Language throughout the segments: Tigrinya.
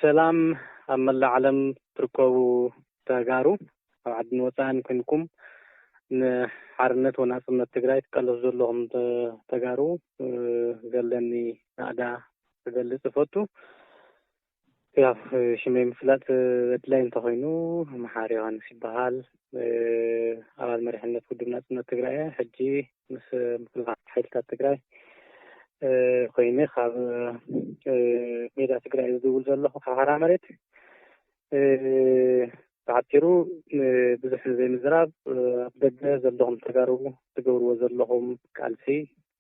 ሰላም ኣብ መላእ ዓለም ትርከቡ ተጋሩ፣ ኣብ ዓድን ወጻእን ኮንኩም ንሓርነት ወናጽነት ትግራይ ትቃለሱ ዘለኹም ተ-፣ ተጋሩ፣ እ፣ ዘለኒ ናእዳ ክገልጽ እፈቱ። ያው፣ እ፣ ሽመይ ምፍላጥ፣ እ፣ ኣድላይ እንተኾይኑ፣ መሓሪ ዮሃንስ ይበሃል። እ፣ ኣባል መሪሕነት ውድብ ናጽነት ትግራይ እየ። ሕጂ ምስ ምክልኻል ሓይልታት ትግራይ፣ እ፣ ኮይነ ካብ፣ እ፣ ሜዳ ትግራይ ዝድውል ዘለኹ፣ ካብ ሓራ መሬት። እ፣ ብሓፂሩ፣ እ፣ ብዙሕ ዘይምዝራብ፣ እ፣ ኣብ ደገ ዘለኹም ተጋሩ ትገብርዎ ዘለኹም ቃልሲ፣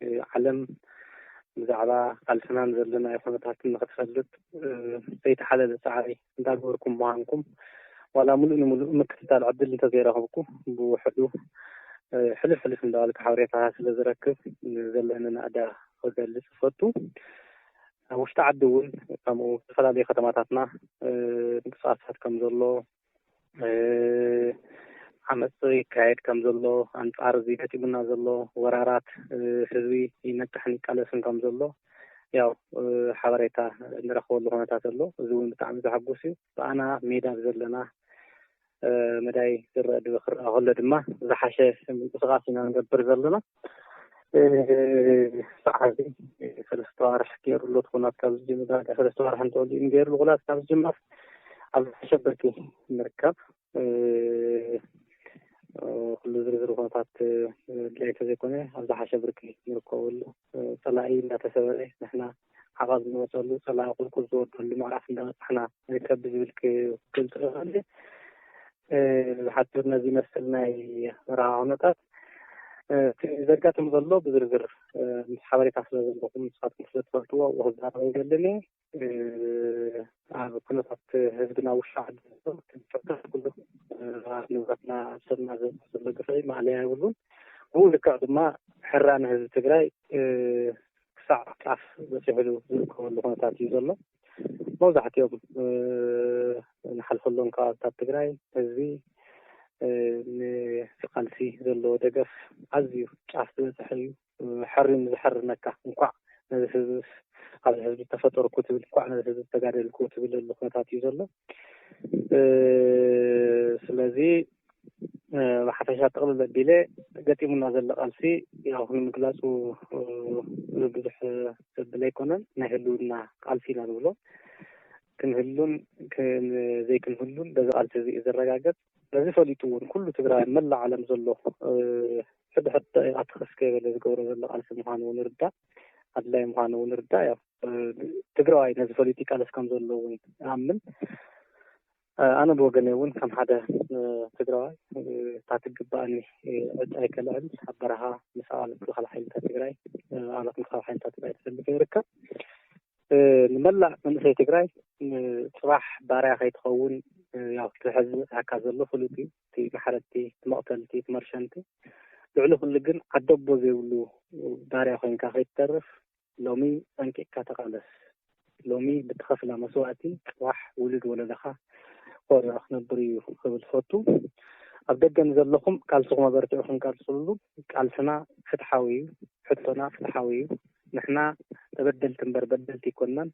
እ፣ ዓለም ብዛዕባ ቃልስናን ዘለናዮ ኩነታትን ንክትፈልጥ፣ እ፣ ዘይተሓለለ ፃዕሪ እንዳገበርኩም ምዃንኩም፣ ዋላ ሙሉእ ንሙሉእ ምክትታል ዕድል እንተዘይረኸብኩ፣ ብውሕዱ፣ እ፣ ሕልፍ ሕልፍ እንዳበልኩ ሓበሬታታት ስለ ዝረክብ፣ እ፣ ዘለኒ ናእዳ ክገልጽ እፈቱ። ኣብ ውሽጢ ዓዲ እውን ከምኡ ዝተፈላለዩ ከተማታትና፣ እ፣ ምንቅስቃሳት ከም ዘሎ፣ እ፣ ዓመፅ ይካየድ ከም ዘሎ፣ ኣንጻር እዚ ገጢሙና ዘሎ ወራራት፣ እ፣ ህዝቢ ይነቅሕን ይቃለስን ከም ዘሎ፣ ያው፣ እ፣ ሓበሬታ እንረኽበሉ ኩነታት ኣሎ። እዚ እውን ብጣዕሚ ዘሐጉስ እዩ። ብኣና ሜዳ ዘለና፣ እ፣ መዳይ ዝረአ ድበ ክረኣ ከሎ ድማ ዝሓሸ ምንቅስቃስ ኢና ንገብር ዘለና። እ፣ ሰዓት ሰለስተ ዋርሕ ገይሩ ኣሎ፣ ትኹናት ካብ ዝጅምር ዳርጋ ሰለስተ ዋርሕ እንተወዲኡ ገይሩ፣ ኩናት ካብ ዝጅምር ኣብ ዝሓሸ ብርኪ ንርከብ። እ፣ እ፣ ኩሉ ዝርዝር ኩነታት፣ እ፣ ድላይ እንተዘይኮነ ኣብ ዝሓሸ ብርኪ ንርከበሉ። እ፣ ጸላኢ እንዳተሰበረ ንሕና ዓቐብ ንወጸሉ፣ ጸላኢ ቁልቁል ዝወርደሉ ምዕራፍ እንዳበጻሕና ንርከብ ብዝብል ክ-፣ ክገልጽ እኽእል። እ፣ ብሓጺር ነዚ ይመስል ናይ መርሃ ኩነታት። እ፣ እቲ ዘጋጥም ዘሎ ብዝርዝር፣ እ፣ ምስ ሓበሬታ ስለ ዘለኹም ንስኻትኩም ስለ ትፈልጥዎ ኣብኡ ክዛረብ ኣይደልን እየ። እ፣ ኣብ ኩነታት ህዝብና ውሽጢ ዓዲ ዘሎ ትምክሕቲ ኩሉ፣ እ፣ ኣብ ንብረትና ኣብ ሰብና ዘብፅሕ ዘሎ ግፍዒ ማእለያ የብሉን። ብኡ ልክዕ ድማ ሕራነ ህዝቢ ትግራይ፣ እ፣ ክሳዕ ጫፍ በፂሕሉ ዝርከበሉ ኩነታት እዩ ዘሎ። መብዛሕትኦም፣ እ፣ ንሓልፈሎም ከባብታት ትግራይ ህዝቢ፣ እ፣ ንቃልሲ ዘለዎ ደገፍ ኣዝዩ ጫፍ ዝበፅሐ እዩ። እ፣ ሕሪም ዝሕርነካ፣ እንኳዕ ነዚ ህዝቢ፣ ኣብዚ ህዝቢ ተፈጠርኩ ትብል፣ እንኳዕ ነዚ ህዝቢ ተጋደልኩ ትብለሉ ኩነታት እዩ ዘሎ። እ፣ ስለዚ፣ እ፣ ብሓፈሻ ጥቕልል ኣቢለ ገጢሙና ዘሎ ቃልሲ ያው ንምግላፁ፣ እ፣ ብዙሕ ዘብል ኣይኮነን። ናይ ህልውና ቃልሲ ኢና ንብሎ። ክንህሉን ክን-፣ ዘይክንህሉን በዚ ቃልሲ እዚ እዩ ዝረጋገጽ። በዚ ፈሊጡ እውን ኩሉ ትግራይ መላእ ዓለም ዘሎ፣ እ፣ ሕድሕድ ደቂቓት ትኸስ ከይበለ ዝገብሮ ዘሎ ቃልሲ ምዃኑ እውን ይርዳእ፣ ኣድላይ ምዃኑ እውን ይርዳእ። ያው፣ እ፣ ትግራዋይ ነዚ ፈሊጡ ይቃለስ ከም ዘሎ እውን ይኣምን። እ፣ ኣነ ብወገነይ እውን ከም ሓደ፣ እ፣ ትግራዋይ፣ እ፣ እታ ትግባኣኒ፣ እ፣ ዕጫይ ከልዕል ኣብ በረኻ ምስ ኣባላት ምክልኻል ሓይልታት ትግራይ፣ እ፣ ኣባላት ምክልኻል ሓይልታት ትግራይ ተሰሊፈ ይርከብ። እ፣ ንመላእ መንእሰይ ትግራይ፣ እ፣ ፅባሕ ባርያ ከይትኸውን፣ እ፣ ያው እቲ ሕዚ ዝበፅሐካ ዘሎ ፍሉጥ እዩ። እቲ ማሕረድቲ፣ እቲ መቕተልቲ፣ እቲ መርሸንቲ፣ ልዕሊ ኩሉ ግን ዓደቦ ዘይብሉ ባርያ ኮይንካ ከይትተርፍ ሎሚ ጠንቂቕካ ተቓለስ። ሎሚ ብትኸፍላ መስዋእቲ ጽባሕ ውሉድ ወለደኻ ኮሪዑ ክነብር እዩ ክብል ፈቱ። ኣብ ደገ ንዘለኹም ቃልስኹም ኣበርቲዕኹም ቀጽልሉ። ቃልስና ፍትሓዊ እዩ፣ ሕቶና ፍትሓዊ እዩ። ንሕና ተበደልቲ እምበር በደልቲ ኣይኮንናን።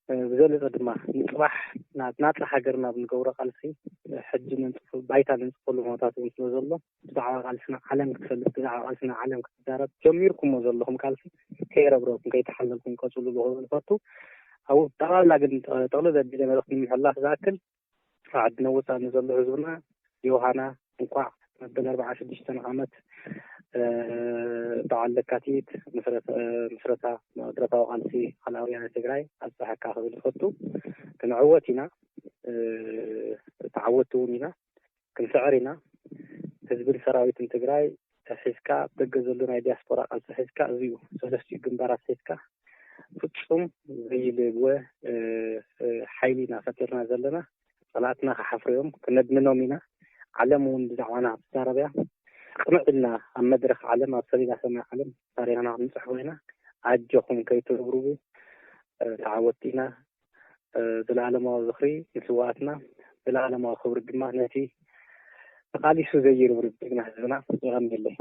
እ፣ ብዘለጸ ድማ ንጽባሕ ና-፣ ናጻ ሃገርና ኣብ ንገብሮ ቃልሲ፣ እ፣ ሕጂ ነንጽፉ-፣ ባይታ ነንጽፈሉ ኩነታት እውን ስለ ዘሎ፣ ብዛዕባ ቃልስና ዓለም ክትፈልጥ፣ ብዛዕባ ቃልስና ዓለም ክትዛረብ፣ ጀሚርኩሞ ዘለኹም ቃልሲ ከይረብረብኩም፣ ከይተሓለልኩም ቀጽልሉ ክብል ፈቱ። ኣብኡ ጠቕላላ ግን ጠ-፣ ጠቕልል ኣቢለ መልእኽቲ ንምሕላፍ ዝኣክል፣ ኣብ ዓድና ወጻኢ ንዘሎ ህዝብና ዮሃና እንኳዕ መበል ኣርብዓ ሽዱሽተ ዓመት፣ እ፣ በዓል ለካቲት ምስረታ፣ ምስረታ መድረኻዊ ቃልሲ ካልኣውያን ትግራይ ኣብፀሐካ ክብል ይፈቱ። ክንዕወት ኢና፣ እ፣ ተዓወትቲ እውን ኢና። ክንስዕር ኢና። ህዝብን ሰራዊትን ትግራይ ሒዝካ፣ ደገ ዘሎ ናይ ዲያስፖራ ቃልሲ ሒዝካ፣ እዚ እዩ ሰለስቲኡ ግንባራት ሒዝካ ፍጹም ዘይልወ፣ እ፣ እ፣ ሓይሊ ኢና ፈጢርና ዘለና። ጸላእትና ክሓፍሩ እዮም፣ ክነድምኖም ኢና። ዓለም እውን ብዛዕባና ክትዛረብ እያ። ቅንዕ ኢልና ኣብ መድረኽ ዓለም፣ ኣብ ሰሌዳ ሰማይ ዓለም ታሪኽና ክንጽሕፎ ኢና። ኣጆኹም ከይትርብርቡ፣ እ፣ ተዓወትቲ ኢና። እ፣ ዘለኣለማዊ ዝኽሪ ንስውኣትና፣ ዘለኣለማዊ ክብሪ ድማ ነቲ ተቓሊሱ ዘይርብርብ ጅግና ህዝብና። የቐንየለይ።